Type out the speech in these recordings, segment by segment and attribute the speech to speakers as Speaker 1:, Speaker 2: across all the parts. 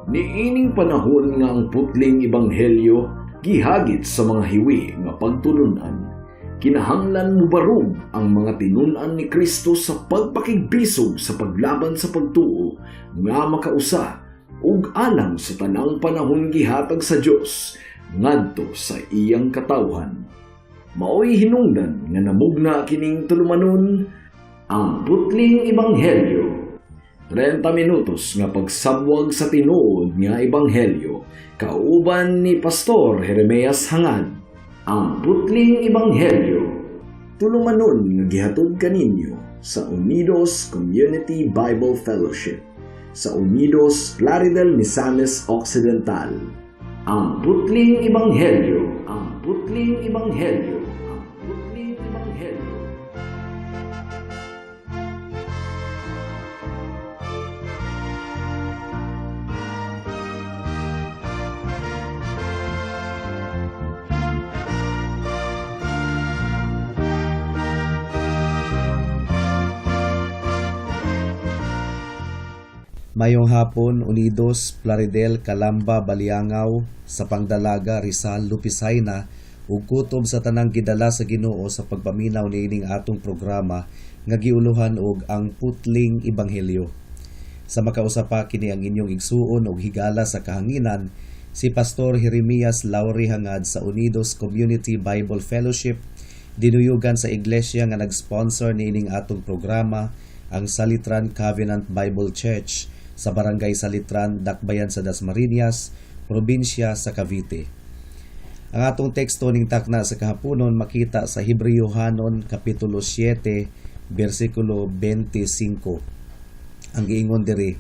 Speaker 1: Niining panahon nga ang putling ebanghelyo gihagit sa mga hiwi nga pagtulunan, kinahanglan mubarog ang mga tinun-an ni Kristo sa pagpakigbisog sa paglaban sa pagtuo nga makausa ug alang sa tanang panahon gihatag sa Dios ngadto sa iyang katawhan. Maoy hinungdan nga namugna kining tulumanon, Ang Putling Ebanghelyo. 30 minutos nga pagsabwag sa tinuod nga ebanghelyo kauban ni Pastor Jeremias Hangad. Ang Putling Ebanghelyo. Tulumanon nga gihatod kaninyo sa Unidos Community Bible Fellowship sa Unidos, Plaridel, Misamis Occidental. Ang Putling Ebanghelyo. Ang Putling Ebanghelyo. Ang Putling Ebanghelyo.
Speaker 2: Mayong hapon, Unidos, Plaridel, Calamba, Baliangaw, sa Pangdalaga, Rizal, Lupisayna, ug kutob sa tanang gidala sa Ginoo sa pagpaminaw niining atong programa nga giuluhan og Ang Putling Ebanghelyo. Sa makausa pa, kini ang inyong igsuon og higala sa kahanginan, si Pastor Jeremias Lauri Hangad sa Unidos Community Bible Fellowship, dinuyugan sa iglesia nga nag-sponsor niining atong programa, ang Salitran Covenant Bible Church sa Barangay Salitran, Dakbayan sa Dasmariñas, probinsya sa Cavite. Ang atong teksto ning takna sa kahaponon makita sa Hebreohanon Kapitulo 7, bersikulo 25. Ang giingon diri,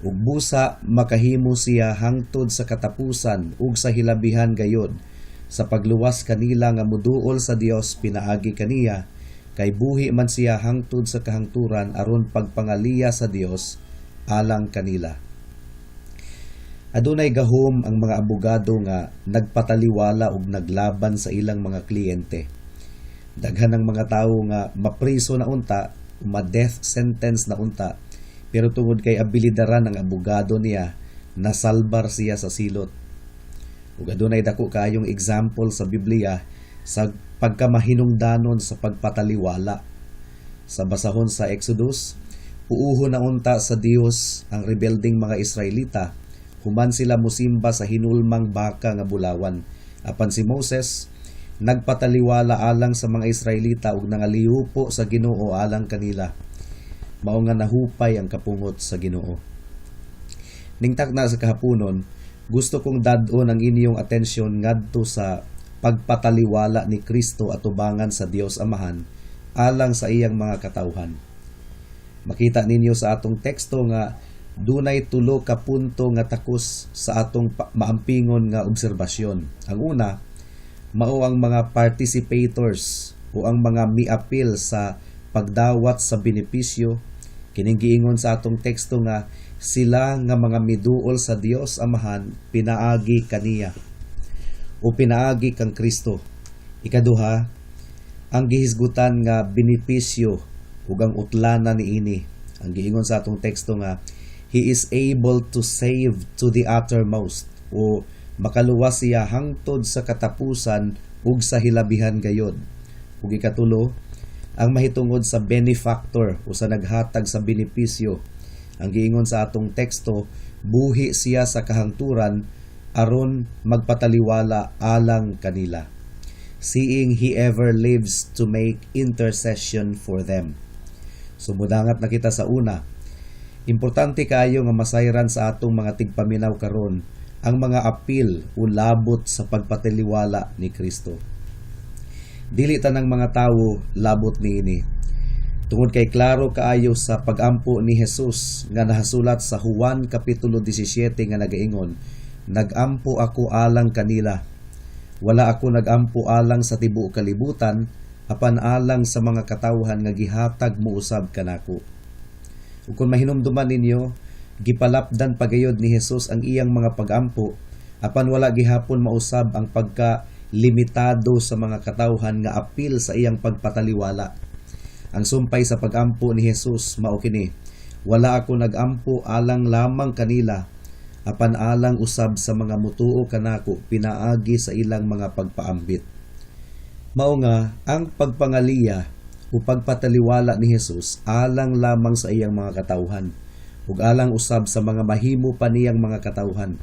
Speaker 2: "Ug busa makahimo siya hangtod sa katapusan ug sa hilabihan gayod sa pagluwas kanila nga muduol sa Dios pinaagi kaniya, kay buhi man siya hangtod sa kahangturan aron pagpangaliya sa Dios alang kanila." Adunay gahom ang mga abogado nga nagpataliwala og naglaban sa ilang mga kliyente. Daghan ang mga tawo nga mapriso na unta, ma-death sentence na unta, pero tungod kay abilidaran ang abogado niya, nasalbar siya sa silot. Ug adunay dako kaayong example sa Biblia sa pagkamahinungdanon sa pagpataliwala. Sa basahon sa Exodus, puuho na unta sa Dios ang rebelding mga Israelita human sila musimba sa hinulmang baka nga bulawan. Apan si Moses nagpataliwala alang sa mga Israelita ug nangalihupo sa Ginoo alang kanila. Mao nga nahupay ang kapungot sa Ginoo. Ning takna sa kahaponon, gusto kong dad-on ang inyong atensyon ngadto sa pagpataliwala ni Kristo atubangan sa Dios Amahan alang sa iyang mga katawhan. Makita ninyo sa atong teksto nga dunay tulo ka punto nga takos sa atong maampingon nga obserbasyon. Ang una, mao ang mga participators o ang mga miapil sa pagdawat sa benepisyo. Kining giingon sa atong teksto nga sila nga mga miduol sa Dios Amahan pinaagi kaniya o pinaagi kang Kristo. Ikaduha, ang gihisgutan nga benepisyo ug ang utlana niini. Ang giingon sa atong teksto nga he is able to save to the uttermost o makaluwas siya hangtod sa katapusan ug sa hilabihan gayod. Ug ikatulo, ang mahitungod sa benefactor o sa naghatag sa benepisyo. Ang giingon sa atong teksto, buhi siya sa kahangturan aron magpataliwala alang kanila. Seeing he ever lives to make intercession for them. So mudangat na kita sa una. Importante kaayo nga masayran sa atong mga tigpaminaw karon ang mga apil o labot sa pagpataliwala ni Kristo. Dili tanang mga tawo labot niini. Tungod kay klaro kaayo sa pagampo ni Jesus nga nahasulat sa Juan Kapitulo 17 nga nagaingon, "Nagampo ako alang kanila. Wala ako nagampo alang sa tibuok kalibutan, apan alang sa mga katawhan nga gihatag mo usab kanako." Ug kung mahinumduman ninyo, gipalapdan pagayod ni Jesus ang iyang mga pagampo, apan wala gihapon mausab ang pagka limitado sa mga katawhan nga apil sa iyang pagpataliwala. Ang sumpay sa pagampo ni Jesus mao kini, "Wala ako nagampo alang lamang kanila, apan alang usab sa mga mutuo kanako pinaagi sa ilang mga pagpaambit. Mao nga ang pagpangaliya o pagpataliwala ni Jesus alang lamang sa iyang mga katawhan ug alang usab sa mga mahimo pa niyang mga katawhan.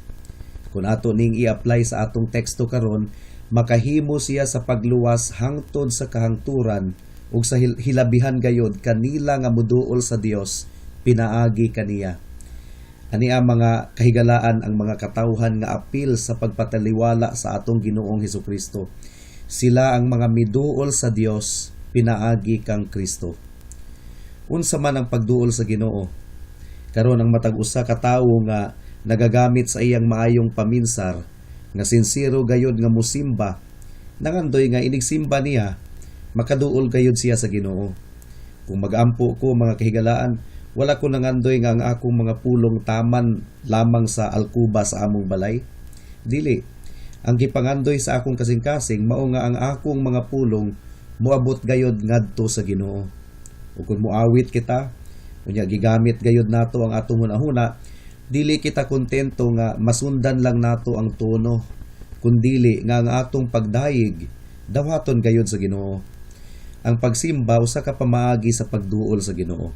Speaker 2: Kung ato ning i-apply sa atong teksto karon, makahimo siya sa pagluwas hangtod sa kahangturan ug sa hilabihan gayod kanila nga muduol sa Dios pinaagi kaniya. Ani ang mga kahigalaan, ang mga katawhan nga apil sa pagpataliwala sa atong Ginoong Hesukristo. Sila ang mga miduol sa Dios pinaagi kang Kristo. Unsa man ang pagduol sa Ginoo? Karon, ang matag usa ka tawo nga nagagamit sa iyang maayong paminsar, nga sinsero gayod nga musimba, nangandoy nga inigsimba niya, makaduol gayod siya sa Ginoo. Kung magampo ko, mga kahigalaan, wala ko nangandoy nga ang akong mga pulong taman lamang sa alkuba sa among balay. Dili. Ang gipangandoy sa akong kasing-kasing mao nga ang akong mga pulong moabot gayod ngadto sa Ginoo. Ug kung moawit kita, unya gigamit gayod nato ang atong hunahuna, dili kita kontento nga masundan lang nato ang tono, kundili nga ang atong pagdayeg dawaton gayod sa Ginoo. Ang pagsimba usa ka pamaagi sa pagduol sa Ginoo.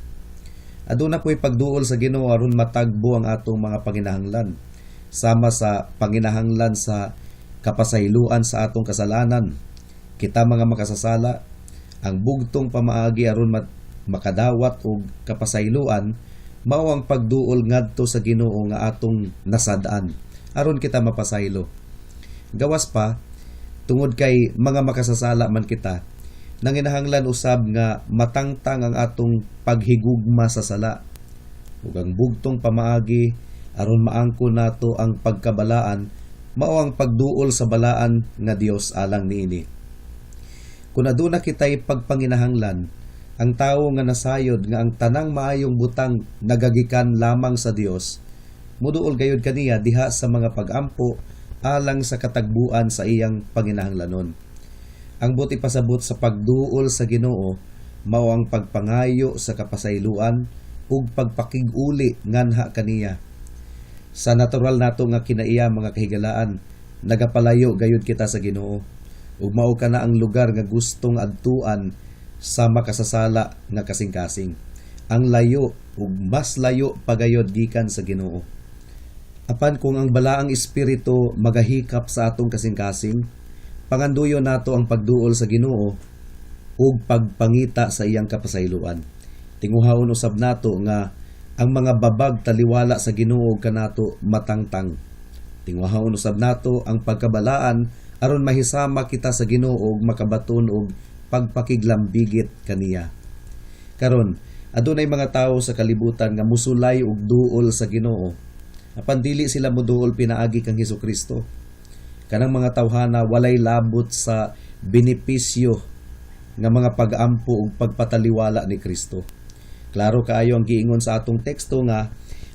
Speaker 2: Aduna po'y pagduol sa Ginoo aron matagbo ang atong mga panginahanglan, sama sa panginahanglan sa kapasayloan sa atong kasalanan. Kita mga makasasala, ang bugtong pamaagi aron makadawat og kapasayloan mao ang pagduol ngadto sa Ginoo nga atong nasad-an aron kita mapasaylo. Gawas pa, tungod kay mga makasasala man kita, nanginahanglan usab nga matangtang ang atong paghigugma sa sala. Ug ang bugtong pamaagi aron maangko nato ang pagkabalaan mao ang pagduol sa balaan nga Dios alang niini. Kung aduna kitay pagpanginahanglan, ang tawo nga nasayod nga ang tanang maayong butang nagagikan lamang sa Dios, muduol gayod kaniya diha sa mga pagampo alang sa katagbuan sa iyang panginahanglanon. Ang buot ipasabot sa pagduol sa Ginoo mao ang pagpangayo sa kapasayloan ug pagpakig-uli nganha kaniya. Sa natural nato nga kinaiya, mga kahigalaan, nagapalayo gayud kita sa Ginoo. Ug mao kana ang lugar nga gustong adtuan sa makasasala nga kasing-kasing. Ang layo ug mas layo pagayod gikan sa Ginoo. Apan kung ang balaang espiritu magahikap sa atong kasing-kasing, panganduyo nato ang pagduol sa Ginoo ug pagpangita sa iyang kapasayloan. Tinguhaon usab nato nga ang mga babag taliwala sa Ginoo kanato matangtang. Tinguhaon usab nato ang pagkabalaan aron mahisama kita sa Ginoo ug makabaton og pagpakiglambigit kaniya. Karon, adunay mga tawo sa kalibutan nga musulay og duol sa Ginoo. Apan dili sila moduol pinaagi kang Hesukristo. Kanang mga tawhana walay labot sa benepisyo nga mga pag-ampo ug pagpataliwala ni Kristo. Klaro kaayo ang giingon sa atong teksto nga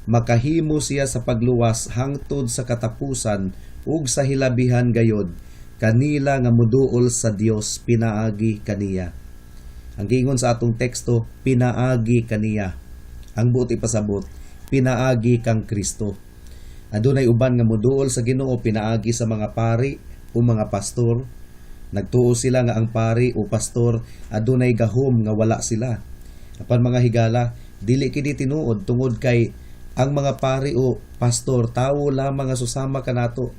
Speaker 2: makahimo siya sa pagluwas hangtod sa katapusan ug sa hilabihan gayod kanila nga muduol sa Dios pinaagi kaniya. Ang giingon sa atong teksto, pinaagi kaniya. Ang buot ipasabot, pinaagi kang Kristo. Adunay uban nga muduol sa Ginoo pinaagi sa mga pari o mga pastor. Nagtuo sila nga ang pari o pastor adunay gahom nga wala sila. Apan, mga higala, dili kini tinuod tungod kay ang mga pari o pastor tawo lamang nga susama kanato.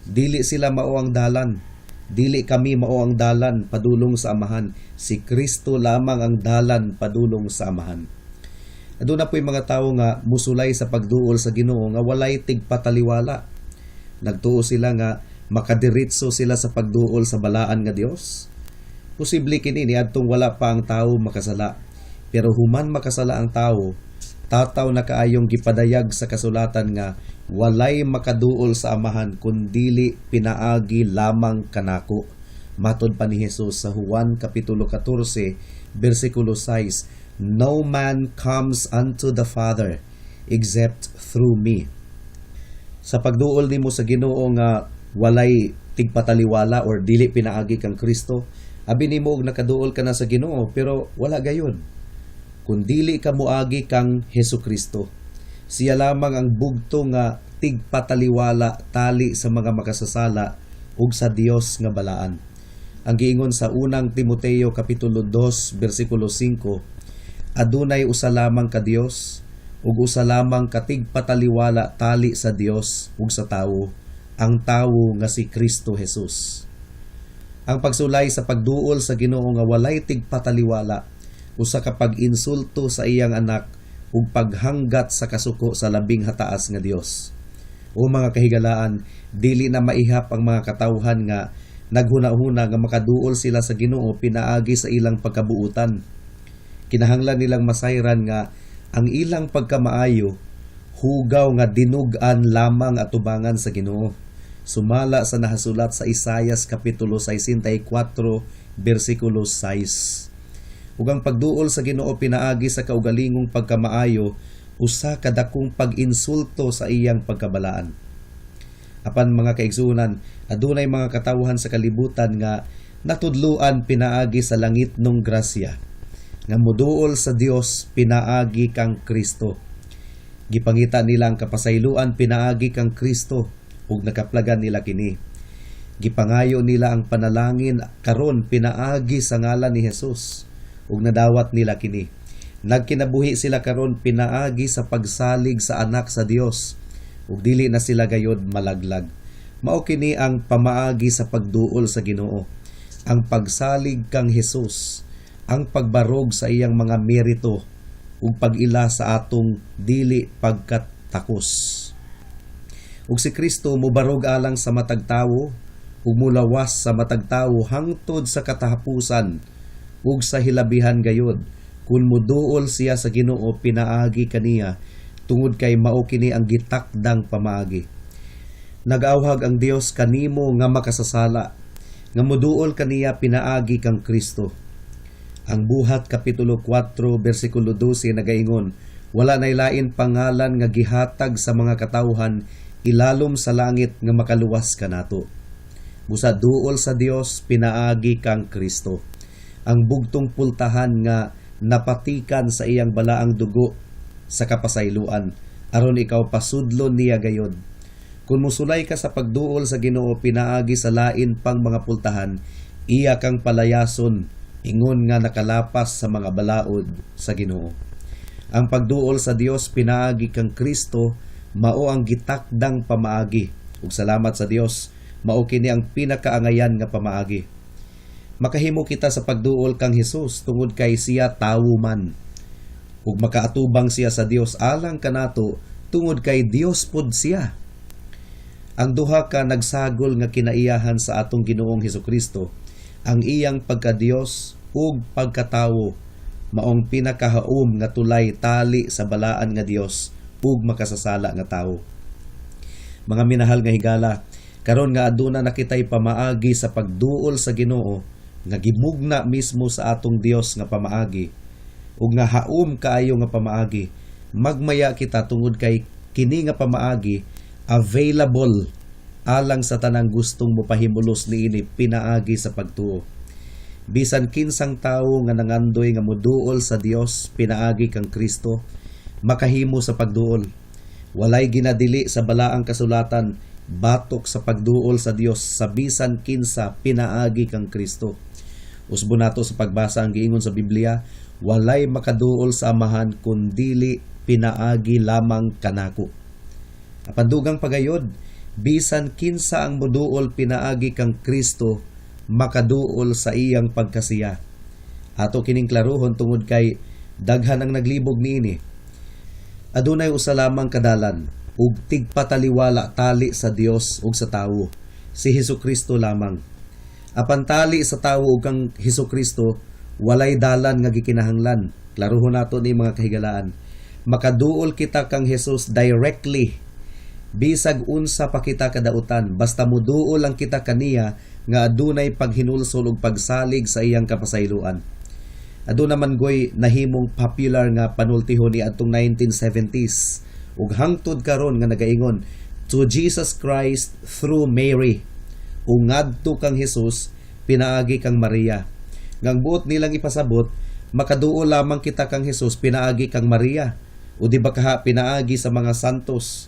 Speaker 2: Dili sila mao ang dalan. Dili kami mao ang dalan padulong sa Amahan. Si Kristo lamang ang dalan padulong sa Amahan. Aduna po'y mga tawo nga musulay sa pagduol sa Ginoo nga walay tigpataliwala. Nagtuo sila nga makadiretso sila sa pagduol sa balaan nga Dios. Posible kini niadtong wala pa ang tawo makasala. Pero human makasala ang tawo, tataw na kaayong gipadayag sa kasulatan nga walay makaduol sa Amahan kun dili pinaagi lamang kanako. Matod pa ni Jesus sa Juan kapitulo 14 bersikulo 6, "No man comes unto the Father except through me." Sa pagduol nimo sa Ginoo nga walay tigpataliwala or dili pinaagi kang Kristo, abi nimo og nakaduol ka na sa Ginoo, pero wala gayon. Kun dili ka moagi kang Hesus Kristo. Siya lamang ang bugto nga tigpataliwala tali sa mga makasasala ug sa Dios nga balaan. Ang giingon sa Unang Timoteo kapitulo 2 bersikulo 5, adunay usa lamang ka Dios ug usa lamang ka tigpataliwala tali sa Dios ug sa tawo, ang tawo nga si Kristo Jesus. Ang pagsulay sa pagduol sa Ginoo nga walay tigpataliwala, usa ka pag-insulto sa iyang anak ug paghanggat sa kasuko sa Labing Hataas nga Dios. O mga kahigalaan, dili na maihap ang mga katawhan nga naghuna-huna nga makaduol sila sa Ginoo pinaagi sa ilang pagkabuutan. Kinahanglan nilang masayran nga ang ilang pagkamaayo hugaw nga dinug-an lamang atubangan sa Ginoo. Sumala sa nahasulat sa Isayas kapitulo 64 bersikulo 6. Ug ang pagduol sa Ginoo pinaagi sa kaugalingong pagkamaayo, usa ka dakong pag-insulto sa iyang pagkabalaan. Apan, mga kaigsuonan, adunay mga katawhan sa kalibutan nga natudluan pinaagi sa langitnong grasya nga moduol sa Dios pinaagi kang Kristo. Gipangita nila ang kapasayloan pinaagi kang Kristo ug nakaplagan nila kini. Gipangayo nila ang panalangin karon pinaagi sa ngalan ni Jesus ug nadawat nila kini. Nagkinabuhi sila karon pinaagi sa pagsalig sa Anak sa Dios ug dili na sila gayod malaglag. Mao kini ang pamaagi sa pagduol sa Ginoo. Ang pagsalig kang Hesus, ang pagbarog sa iyang mga merito ug pag-ila sa atong dili pagkatakos. Ug si Kristo mobarog alang sa matag tawo ug mulawas sa matag tawo hangtod sa katapusan, ug sa hilabihan gayod kun moduol siya sa Ginoo pinaagi kaniya, tungod kay mao kini ang gitakdang pamaagi. Nag-awhag ang Dios kanimo nga makasasala nga moduol kaniya pinaagi kang Kristo. Ang Buhat kapitulo 4 bersikulo 12 nagaingon, "Wala nay lain pangalan nga gihatag sa mga katawhan ilalom sa langit nga makaluwas kanato." Busa duol sa Dios pinaagi kang Kristo. Ang bugtong pultahan nga napatikan sa iyang balaang dugo sa kapasayloan aron ikaw pasudlon niya gayod. Kung musulay ka sa pagduol sa Ginoo pinaagi sa lain pang mga pultahan, iya kang palayason ingon nga nakalapas sa mga balaod sa Ginoo. Ang pagduol sa Dios pinaagi kang Kristo mao ang gitakdang pamaagi. Ug salamat sa Dios, mao kini ang pinakaangayan nga pamaagi. Makahimo kita sa pagduol kang Hesus tungod kay siya tawo man. Ug makaatubang siya sa Dios alang kanato tungod kay Dios pod siya. Ang duha ka nagsagol nga kinaiyahan sa atong Ginoong Hesukristo, ang iyang pagka-Dios ug pagkatawo, maong pinakahaom nga tulay tali sa balaan nga Dios ug makasasala nga tawo. Mga minahal nga higala, karon nga aduna na kitay pamaagi sa pagduol sa Ginoo nga gimugna mismo sa atong Dios nga pamaagi ug nga haom kaayo nga pamaagi, magmaya kita tungod kay kini nga pamaagi available alang sa tanang gustong mopahimulos niini pinaagi sa pagtuo. Bisan kinsang tawo nga nangandoy nga moduol sa Dios pinaagi kang Kristo, makahimo sa pagduol. Walay ginadili sa Balaang Kasulatan batok sa pagduol sa Dios sa bisan kinsa pinaagi kang Kristo. Usbon nato sa pagbasa ang giingon sa Biblia, "Walay makaduol sa Amahan kun dili pinaagi lamang kanako." Apan dugang pagayod, bisan kinsa ang moduol pinaagi kang Kristo, makaduol sa iyang pagkasiya. Ato kining klaruhon tungod kay daghan ang naglibog niini. Adunay usa lamang kadalan ug tigpataliwala tali sa Dios ug sa tawo, si Hesus Kristo lamang. Apan tali sa tawo ug kang Hesus Kristo, walay dalan nga gikinahanglan. Klaruhon nato ni, mga kahigalaan. Makaduol kita kang Hesus directly bisag unsa pa kita kadautan, basta muduol lang kita kaniya nga adunay paghinulsol ug pagsalig sa iyang kapasayloan. Aduna man goy nahimong popular nga panultihon ni adtong 1970s ug hangtod karon nga nagaingon, "To Jesus Christ through Mary," ug ngadto kang Hesus pinaagi kang Maria. Nga ang buot nilang ipasabot, makaduol lamang kita kang Hesus pinaagi kang Maria o di ba kaha pinaagi sa mga santos.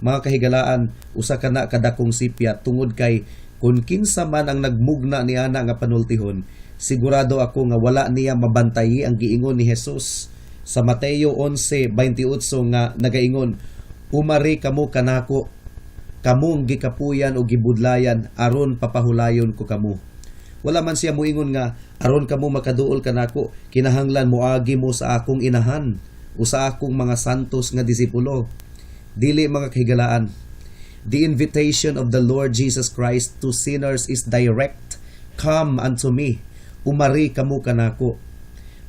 Speaker 2: Mga kahigalaan, usa ka na kadakong sipya tungod kay kung kinsa man ang nagmugna ni ana nga panultihon, sigurado ako nga wala niya mabantayi ang giingon ni Jesus sa Mateo 11:28 nga nagaingon, "Umari kamo kanako, kamong gikapuyan o gibudlayan, aron papahulayon ko kamo." Wala man siya moingon nga aron kamo makaduol kanako, kinahanglan moagi mo sa akong inahan o sa akong mga santos nga disipulo. Dili, mga kahigalaan. The invitation of the Lord Jesus Christ to sinners is direct. "Come unto me." Umari kamo kanako.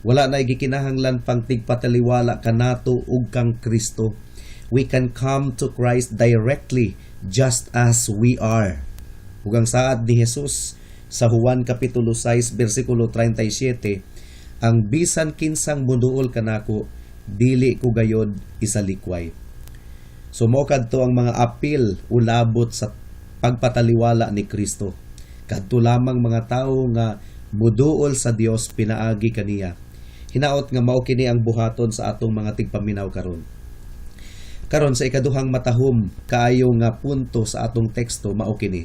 Speaker 2: Wala na gikinahanglan pang tigpataliwala kanato ug kang Kristo. We can come to Christ directly, just as we are. Ug ang saad ni Jesus sa Juan Kapitulo 6 bersikulo 37, "Ang bisan kinsang muduol kanako, dili ko gayod isalikway." So mao kadto ang mga apil o labot sa pagpataliwala ni Kristo. Kadto lamang mga tawo nga muduol sa Dios pinaagi kaniya. Hinaot nga mao kini ang buhaton sa atong mga tigpaminaw karon. Karon, sa ikaduhang matahom kaayo nga punto sa atong teksto, mao kini: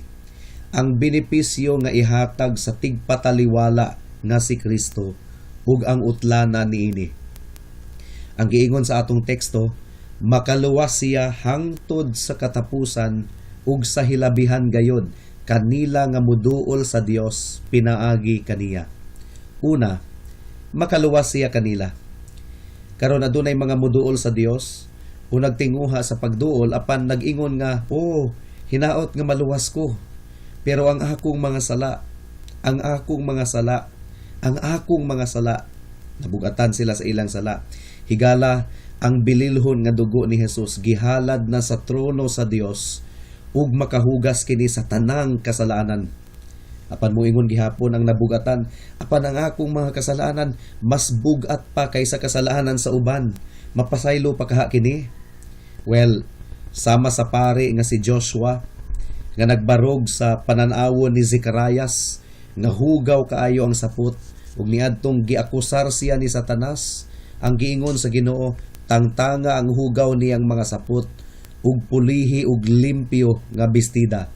Speaker 2: ang benepisyo nga ihatag sa tigpataliwala nga si Kristo ug ang utlana niini. Ang giingon sa atong teksto, makaluwas siya hangtod sa katapusan ug sa hilabihan gayod kanila nga muduol sa Dios pinaagi kaniya. Una, makaluwas siya kanila. Karon, adunay mga muduol sa Dios o nagtinguha sa pagduol apan nag-ingon nga, "Oh, hinaot nga maluwas ko. Pero ang akong mga sala, ang akong mga sala, ang akong mga sala." Nabugatan sila sa ilang sala. Higala, ang bililhon nga dugo ni Jesus gihalad na sa trono sa Dios ug makahugas kini sa tanang kasalanan. Apan moingon gihapon ang nabugatan, "Apan ang akong mga kasalanan mas bugat pa kaysa kasalanan sa uban. Mapasaylo pa kaha kini?" Well, sama sa pari nga si Joshua nga nagbarog sa panan-awon ni Zacarias nga hugaw kaayo ang sapot ug niadtong giakusar siya ni Satanas, ang giingon sa Ginoo, "Tangtanga ang hugaw niyang mga sapot ug pulihi og limpyo nga bestida."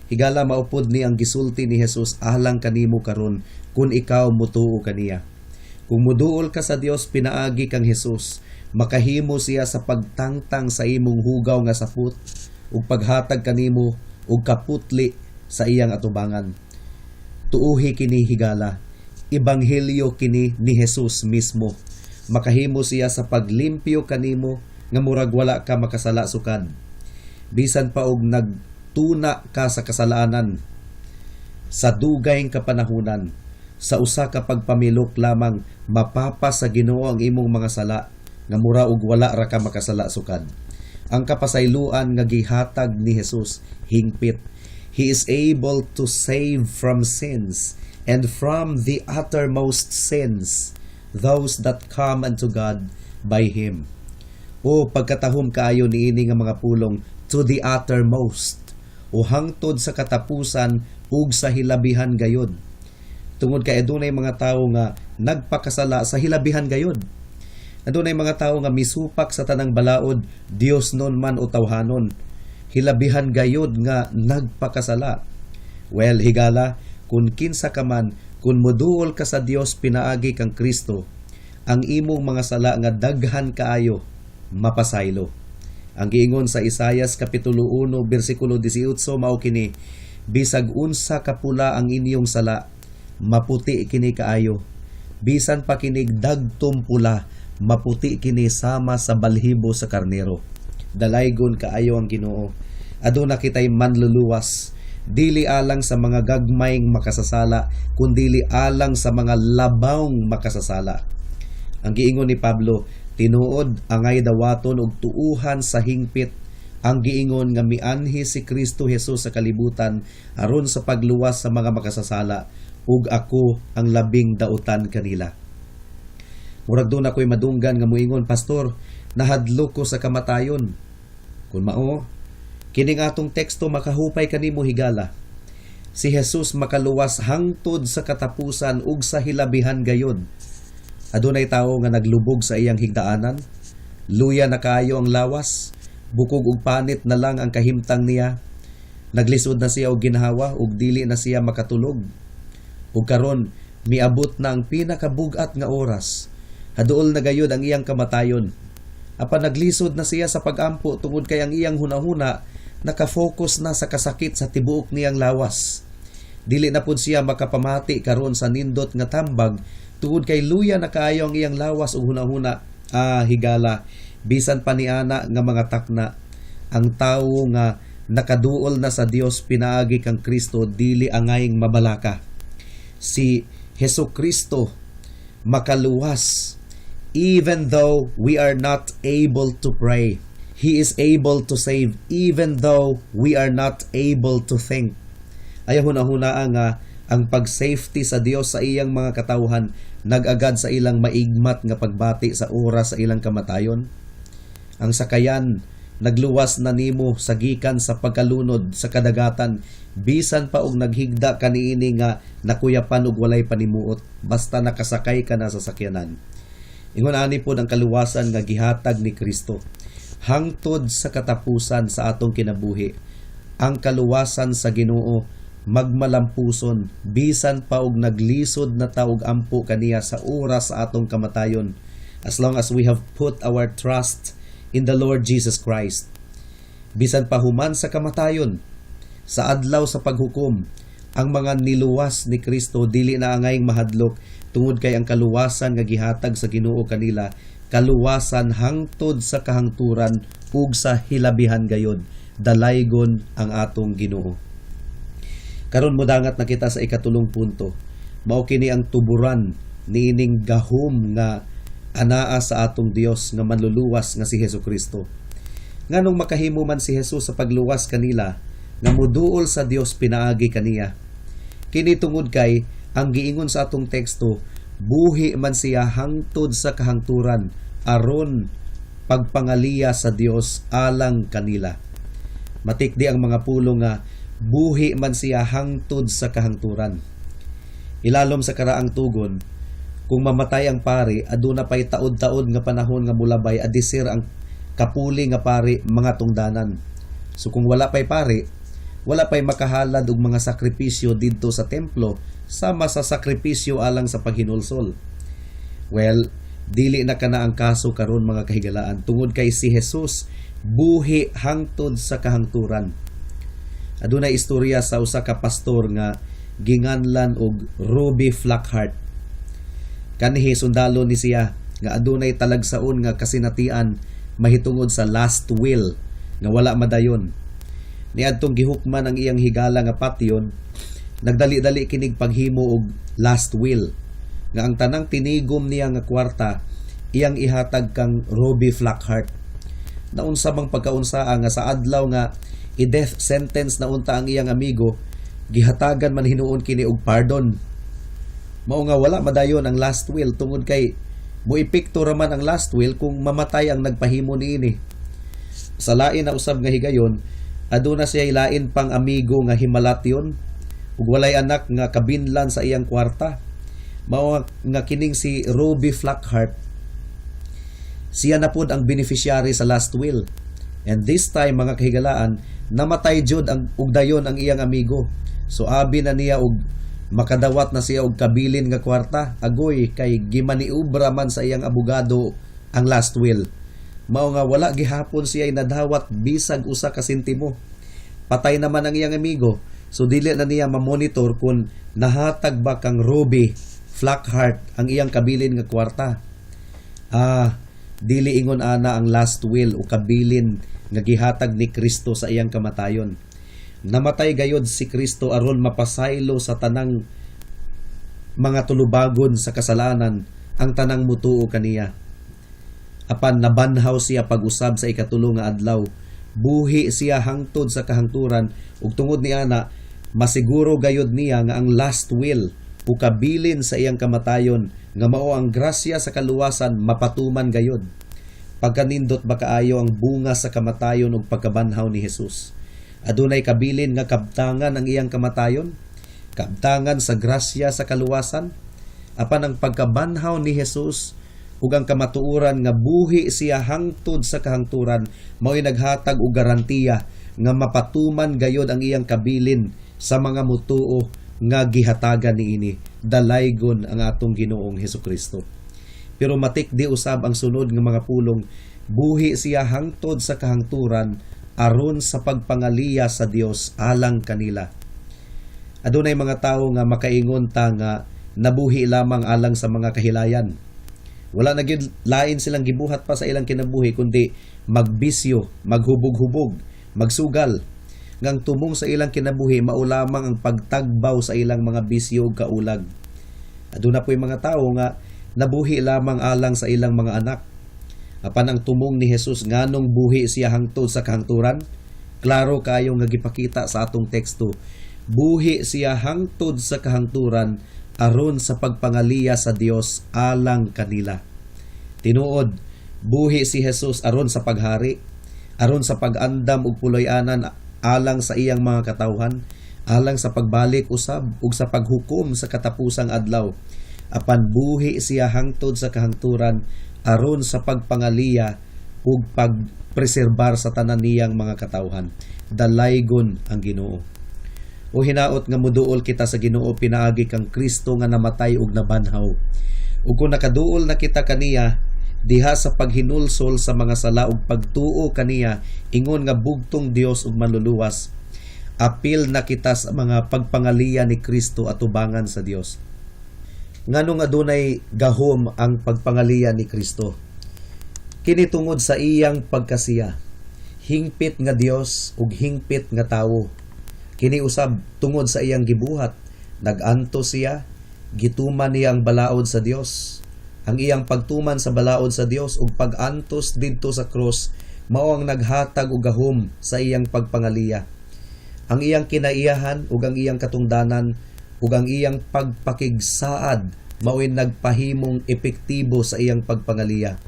Speaker 2: Higala, mao pod ni ang gisulti ni Jesus alang kanimo karon kung ikaw mutuo kaniya. Kung muduol ka sa Dios pinaagi kang Jesus, makahimo siya sa pagtangtang sa imong hugaw nga sapot ug paghatag kanimo og kaputli sa iyang atubangan. Tuuhi kini, higala. Ebanghelyo kini ni Jesus mismo. Makahimo siya sa paglimpyo kanimo nga murag wala ka makasala sukad. Bisan pa og nagtuna ka sa kasalanan sa dugay kapanahunan, sa usa ka pagpamilok lamang mapapas sa Ginoo ang imong mga sala nga mura og wala ra ka makasala sukad. Ang kapasayloan nga gihatag ni Jesus hingpit. He is able to save from sins and from the uttermost sins those that come unto God by Him. O pagkatahom kaayo niini nga mga pulong, "to the uttermost" o hangtod sa katapusan ug sa hilabihan gayod. Tungod kay adunay mga tawo nga nagpakasala sa hilabihan gayod. Adunay mga tawo nga misupak sa tanang balaod, Diosnon man o tawhanon. Hilabihan gayod nga nagpakasala. Well, higala, kung kinsa ka man, kung muduol ka sa Dios pinaagi kang Kristo, ang imong mga sala nga daghan kaayo mapasaylo. Ang giingon sa Isayas Kapitulo 1 bersikulo 18 mao kini, "Bisag unsa kapula ang inyong sala, maputi kini kaayo. Bisan pa kinig dagtom pula, maputi kini sama sa balhibo sa karnero." Dalaygon kaayo ang Ginoo. Aduna kitay manluluwas. Dili alang sa mga gagmayng makasasala, kundili alang sa mga labawng makasasala. Ang giingon ni Pablo, "Tinuod angay dawaton og tuuhan sa hingpit ang giingon nga mianhi si Kristo Jesus sa kalibutan aron sa pagluwas sa mga makasasala, ug ako ang labing dautan kanila." Murag duna ko'y madunggan nga moingon, "Pastor, nahadlok ko sa kamatayon." Kung mao, kining atong teksto makahupay kanimo, higala. Si Jesus makaluwas hangtod sa katapusan ug sa hilabihan gayod. Adunay tawo nga naglubog sa iyang higdaanan, luya na kaayo ang lawas, Bukog ug panit na lang ang kahimtang niya. Naglisod na siya og ginhawa ug dili na siya makatulog. Ug karon miabot na ang pinakabugat nga oras. Haduol na gayud ang iyang kamatayon. Apan naglisod na siya sa pagampo tungod kay ang iyang hunahuna nakafocus na sa kasakit sa tibuok niyang lawas. Dili na pud siya makapamati karon sa nindot nga tambag tungod kay luya na kaayo ang iyang lawas ug hunahuna. Ah, higala, bisan pa niana nga mga takna, ang tawo nga nakaduol na sa Dios pinaagi kang Kristo dili angayng mabalaka. Si Hesus Kristo makaluwas even though we are not able to pray. He is able to save even though we are not able to think. Ayaw hunahuna nga ang pag-safety sa Dios sa iyang mga katawhan nag-agad sa ilang maigmat nga pagbati sa oras sa ilang kamatayon. Ang sakayan nagluwas na nimo sa gikan sa pagkalunod sa kadagatan bisan pa og naghigda kaniini nga nakuyapan og walay panimuot, basta nakasakay ka na sa sakyanan. Ingon ani pod ang kaluwasan nga gihatag ni Kristo hangtod sa katapusan sa atong kinabuhi. Ang kaluwasan sa Ginoo magmalampuson bisan pa og naglisod na ta og ampo kaniya sa oras sa atong kamatayon, as long as we have put our trust in the Lord Jesus Christ. Bisan pa human sa kamatayon, sa adlaw sa paghukom, ang mga niluwas ni Kristo dili na angayng mahadlok tungod kay ang kaluwasan nga gihatag sa Ginoo kanila, kaluwasan hangtod sa kahangturan ug sa hilabihan gayod. Dalaygon ang atong Ginoo. Karon modangat na kita sa ikatulong punto. Mao kini ang tuburan niining gahom nga anaa sa atong Dios nga manluluwas nga si Hesus Kristo. Nganong makahimo man si Jesus sa pagluwas kanila nga muduol sa Dios pinaagi kaniya? Kini tungod kay ang giingon sa atong teksto, buhi man siya hangtod sa kahangturan aron pagpangaliya sa Dios alang kanila. Matikdi ang mga pulong nga buhi man siya hangtod sa kahangturan. Ilalom sa karaang tugon, kung mamatay ang pari, aduna pay taod-taod nga panahon nga mulabay adisir ang kapuli nga pari mga tungdanan. So kung wala pay pari, wala pay makahalad og mga sakripisyo didto sa templo sama sa sakripisyo alang sa paghinulsol. Well, dili na kana ang kaso karon, mga kahigalaan, tungod kay si Jesus buhi hangtod sa kahangturan. Adunay istorya sa usa ka pastor nga ginganlan og Ruby Flockhart. Kanhi sundalo ni siya nga adunay talagsaon nga kasinatian mahitungod sa last will nga wala madayon. Niadtong gihukman ang iyang higala nga patyon, nagdali-dali kinig paghimo og last will nga ang tanang tinigom niya nga kwarta iyang ihatag kang Ruby Flockhart. Naunsa bang pagkaunsaa nga sa adlaw nga i-death sentence na unta ang iyang amigo, gihatagan man hinuon kini og pardon. Mao nga wala madayon ang last will tungod kay moepekto ra man ang last will kung mamatay ang nagpahimo niini. Sa lain na usab nga higayon, aduna siya lain pang amigo nga himalatyon ug walay anak nga kabinlan sa iyang kwarta. Mao nga kining si Ruby Flockhart, siya na pud ang beneficiary sa last will. And this time, mga kahigalaan, namatay jud ang ug dayon ang iyang amigo. So abi na niya og makadawat na siya og kabilin nga kwarta, agoy kay gimaniubra man sa iyang abogado ang last will. Mao nga wala gihapon siya nadawat bisag usa ka sentimo. Patay naman ang iyang amigo, so dili na niya ma-monitor kung nahatag ba kang Ruby Flockhart ang iyang kabilin nga kwarta. Ah, dili ingon ana ang last will o kabilin nga gihatag ni Kristo sa iyang kamatayon. Namatay gayod si Kristo aron mapasaylo sa tanang mga tulubagon sa kasalanan ang tanang mutuo kaniya. Apan nabanhaw siya pag-usab sa ikatulo nga adlaw. Buhi siya hangtod sa kahangturan ug tungod ni ana masiguro gayod niya nga ang last will o kabilin sa iyang kamatayon nga mao ang grasya sa kaluwasan mapatuman gayod. Pagkanindot ba kaayo ang bunga sa kamatayon ug pagkabanhaw ni Jesus? Adunay kabilin nga kabtangan ang iyang kamatayon, kabtangan sa grasya sa kaluwasan. Apan ang pagkabanhaw ni Jesus Ug ang kamatuoran nga buhi siya hangtod sa kahangturan mao'y naghatag og garantiya nga mapatuman gayod ang iyang kabilin sa mga mutuo nga gihatagan niini. Dalaygon ang atong Ginoong Hesukristo. Pero matikdi usab ang sunod nga mga pulong: buhi siya hangtod sa kahangturan aron sa pagpangaliya sa Dios alang kanila. Adunay mga tawo nga makaingon ta nga nabuhi lamang alang sa mga kahilayan. Wala na gyud lain silang gibuhat pa sa ilang kinabuhi kundi magbisyo, maghubog-hubog, magsugal. Ngang tumong sa ilang kinabuhi mao lamang ang pagtagbaw sa ilang mga bisyo ug kaulag. Aduna po'y mga tawo nga nabuhi lamang alang sa ilang mga anak. Apan ang tumong ni Jesus nganong buhi siya hangtod sa kahangturan, klaro kayo nga gipakita sa atong teksto. Buhi siya hangtod sa kahangturan aron sa pagpangaliya sa Dios alang kanila. Tinuod, buhi si Jesus aron sa paghari, aron sa pag-andam ug puloy-anan alang sa iyang mga katawhan, alang sa pagbalik usab ug sa paghukom sa katapusang adlaw. Apan buhi siya hangtod sa kahangturan aron sa pagpangaliya ug pagpreserbar sa tanan niyang mga katawhan. Dalaygon ang Ginoo. O hinaot nga muduol kita sa Ginoo pinaagi kang Kristo nga namatay ug nabanhaw. Ug kung nakaduol na kita kaniya diha sa paghinulsol sa mga sala ug pagtuo kaniya ingon nga bugtong Dios ug Manluluwas, apil na kita sa mga pagpangaliya ni Kristo atubangan sa Dios. Nganong adunay gahom ang pagpangaliya ni Kristo? Kini tungod sa iyang pagkasiya, hingpit nga Dios ug hingpit nga tawo. Kini usab tungod sa iyang gibuhat. Nag-antos siya, gituman niya ang balaod sa Dios. Ang iyang pagtuman sa balaod sa Dios ug pag-antos didto sa krus mao ang naghatag og gahom sa iyang pagpangaliya. Ang iyang kinaiyahan ug ang iyang katungdanan ug ang iyang pagpakigsaad mao'y nagpahimong epektibo sa iyang pagpangaliya.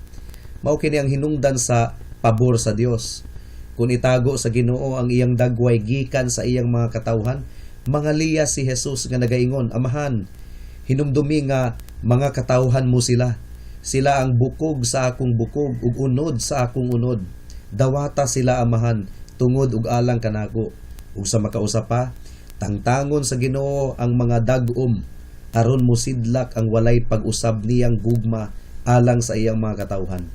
Speaker 2: Mao kini ang hinungdan sa pabor sa Dios. Kung itago sa Ginoo ang iyang dagway gikan sa iyang mga katawhan, mangaliya si Jesus nga nagaingon, "Amahan, hinumdumi nga mga katawhan mo sila. Sila ang bukog sa akong bukog ug unod sa akong unod. Dawata sila, Amahan, tungod ug alang kanako." Ug sa makausa pa, tangtangon sa Ginoo ang mga dag-om aron mosidlak ang walay pag-usab niyang gugma alang sa iyang mga katawhan.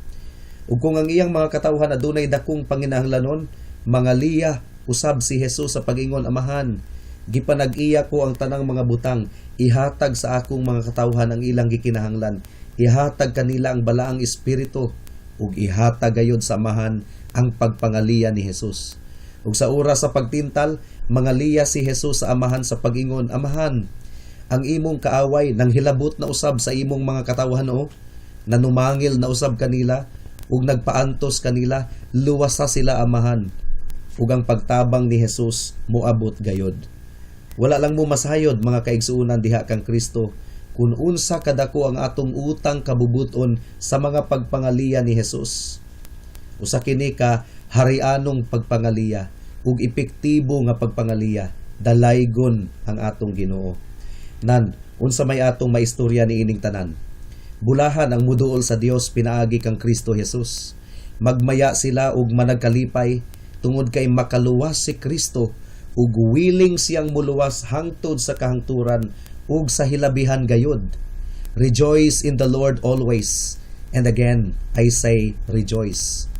Speaker 2: Ug kung ang iyang mga katawhan adunay dakong panginahanglanon, mangaliya usab si Jesus sa pag-ingon, "Amahan, gipanag-iya ko ang tanang mga butang, ihatag sa akong mga katawhan ang ilang gikinahanglan. Ihatag kanila ang Balaang Espiritu," ug ihatag gayod sa Amahan ang pagpangaliya ni Jesus. Ug sa oras sa pagtintal, mangaliya si Jesus sa Amahan sa pag-ingon, "Amahan, ang imong kaaway nang hilabot na usab sa imong mga katawhan o nanumangil na usab kanila ug nagpaantos kanila, luwasa sila, Amahan." Ug ang pagtabang ni Jesus moabot gayod. Wala lang mo masayod, mga kaigsuonan, diha kang Kristo kung unsa kadako ang atong utang kabubuton sa mga pagpangaliya ni Jesus. Usa kini ka harianong pagpangaliya ug epektibo nga pagpangaliya. Dalaygon ang atong Ginoo. Nan unsa may atong maistorya niining tanan? Bulahan ang muduol sa Dios pinaagi kang Kristo Jesus. Magmaya sila ug managkalipay tungod kay makaluwas si Kristo ug willing siyang muluwas hangtod sa kahangturan ug sa hilabihan gayud. Rejoice in the Lord always. And again, I say rejoice.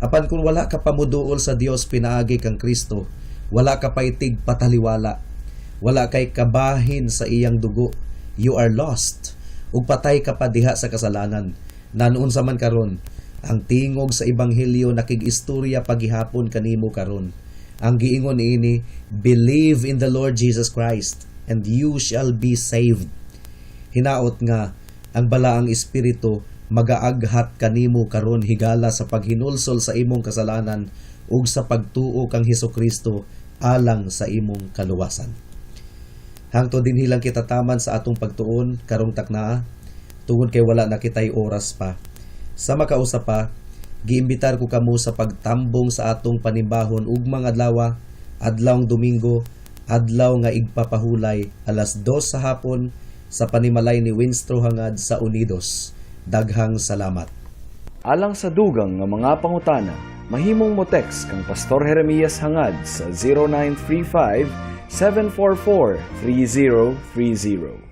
Speaker 2: Apan kung wala ka pa muduol sa Dios pinaagi kang Kristo, wala ka pa'y tigpataliwala, wala kay kabahin sa iyang dugo, you are lost ug patay ka pa diha sa kasalanan. Nan unsa man karon, ang tingog sa ebanghelyo nakig-istorya pagihapon kanimo karon. Ang giingon niini, "Believe in the Lord Jesus Christ and you shall be saved." Hinaot nga ang Balaang Espiritu magaaghat kanimo karon higala sa paghinulsol sa imong kasalanan ug sa pagtuo kang Hesukristo alang sa imong kaluwasan. Hangtod dinhi lang kita taman sa atong pagtuon karong taknaa tungod kay wala na kitay oras pa. Sa makausa pa, giimbitar ko kamo sa pagtambong sa atong panimbahon ugmang adlaw, adlawng Domingo, adlaw nga igpapahulay, 2:00 sa hapon sa panimalay ni Winstro Hangad sa Unidos. Daghang salamat.
Speaker 1: Alang sa dugang nga mga pangutana, mahimong mo text kang Pastor Jeremias Hangad sa 0935 744 3030.